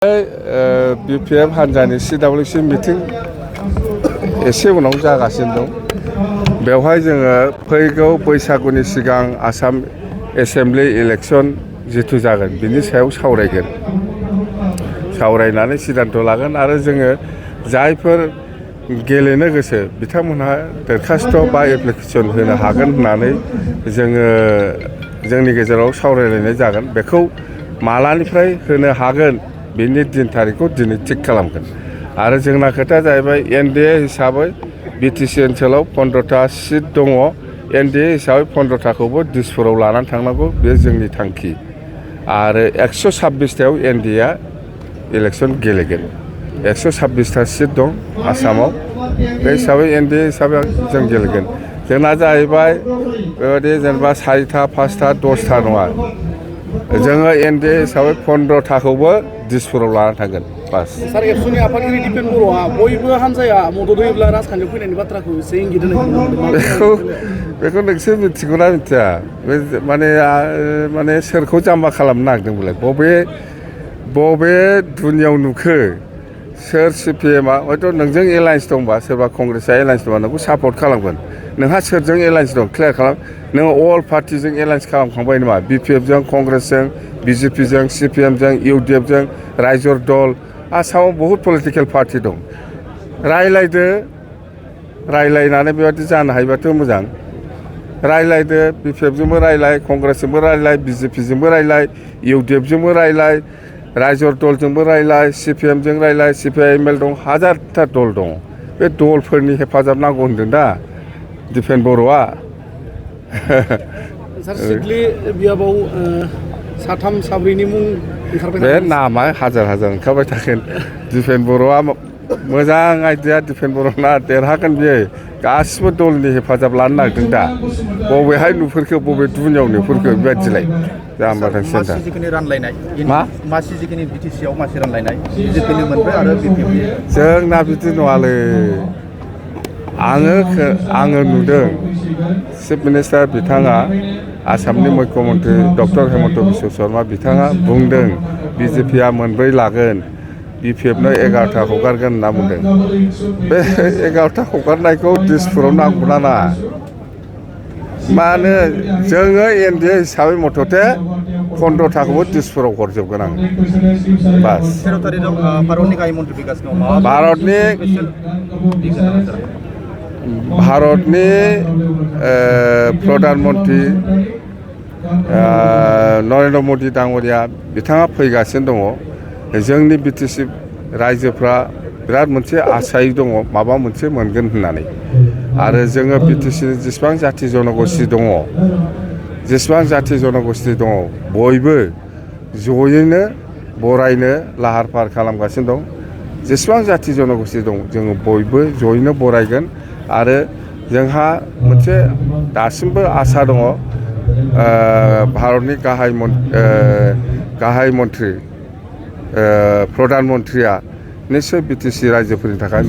BPF हान्जानि CWC meeting एसे उनाव जागासिनो दं। बेवहाय जोङो फैगौ बैसागुनि सिगां आसाम एसेम्बलि इलेक्सन जिथु जागोन बिनि सायाव सावरायगोन। सावरायनानै सिद्धान्त लागोन आरो जोङो जायफोर गेलेनो गोसो बिथांमोनहा दरखास्त बा एप्लिकेसन होनो हागोन होननानै जोङो जोंनि गेजेराव सावरायलायनाय जागोन। बेखौ मालानिफ्राय होनो हागोन बिनि दिन थारिखखौ दिनै थिग खालामगोन। आरो जोंना खोथाया जाहैबाय NDA हिसाबै BTC ओनसोलाव 15टा सिट दङ। NDA हिसाबै 15टाखौबो दिसपुराव लानानै थांनांगौ बे जोंनि थांखि। आरो 126टायाव NDA इलेक्सन गेलेगोन। 126टा सिट दं आसामाव। बे हिसाबै NDA हिसाबै जों गेलेगोन। जोंना जाहैबाय बेबायदि जेनेबा 4टा 5टा 10टा नङा। जोङो NDA हिसाबै 15टाखौबो दिसपुराव लानानै थांगोन बास। सार एबसुनि आफादगिरि दिपेन बर'आ बयबो हान्जाया मदद होयोब्ला राजखान्थियाव फैनायनि बाथ्राखौ एसे इंगित होनाय बेखौ नोंसोर मिथिगौना मिथिया? बे माने सोरखौ जाम्बा खालामनो नागिरदों बोलाय? बबे दुनियाव नुखो? सोर CPMआ हयथ' नोंजों एलायन्स दंबा सोरबा कंग्रेसआ एलायन्स दंबा नोंखौ सापर्ट खालामगोन। नोंहा सोरजों एलायन्स दं क्लियार खालाम। नोङो अल पार्टिजों एलायन्स खालामखांबाय नामा? BPFजों, कंग्रेसजों, BJPजों, CPMजों, UDFजों, रायजर दल। आसामाव बहुद पलिटिकेल पार्टि दं। रायलायदो, रायलायनानै बेबादि जानो हायोबाथ' मोजां। रायलायदो, BPFजोंबो रायलाय, कंग्रेसजोंबो रायलाय, BJPजोंबो रायलाय, UDFजोंबो रायलाय, रायजर दलजोंबो रायलाय, CPMजों रायलाय, CPIML दं, हाजारथा दल दं। बे दलफोरनि हेफाजाब नांगौ होनदों दा दिपेन बर'आ। सार सिडली बियाबाव साथाम साब्रैनि मुं ओंखारबाय। बे नामा हाजार ओंखारबाय थागोन। दिपेन बर'आ मोजां आइडिया। दिपेन बर'ना देरहागोन बियो। गासिबो दलनि हेफाजाब लानो नागिरदों दा। बबेहाय नुफोरखो बबे दुनियाव नुफोरखो बेबायदिलाय जाम्बा सेन्टार। मासि जिखिनि BTCआव मासि रानलायनाय BJPनि मोनबाय आरो BPFनि जोंना बिदि नङालै। आङो नुदों चिफ मिनिस्टार बिथाङा आसामनि मुख्यमन्त्रि डक्टर हेमन्त बिश्व शर्मा बिथाङा बुंदों BJPआ मोनब्रै लागोन, BPFनो 11टा हगारगोन होनना बुंदों। बे 11टा हगारनायखौ दिसपुराव नांगौना नाङा? मानो जोङो NDA हिसाबै मथथे 15टाखौबो दिसपुराव हरजोबगोन आं बास। 13 तारिखआव भारतनि गाहाय मन्थ्रि फैगासिनो दं। भारतनि प्रधान मन्त्रि नरेन्द्र मदि दाङ'रिया बिथाङा फैगासिनो दङ। जोंनि BTC रायजोफ्रा बिराद मोनसे आसायै दङ माबा मोनसे मोनगोन होननानै। आरो जोङो BTCनि जेसेबां जाथि जन'गस्ति दङ, बयबो जयैनो बरायनो लाहार फाहार खालामगासिनो दं। जेसेबां जाथि जन'गस्ति दं जोङो बयबो जयैनो बरायगोन। आरो जोंहा मोनसे दासिमबो आसा दङ भारतनि गाहाय मन्थ्रि प्रधान मन्थ्रिया निस्सय BTC रायजोफोरनि थाखाय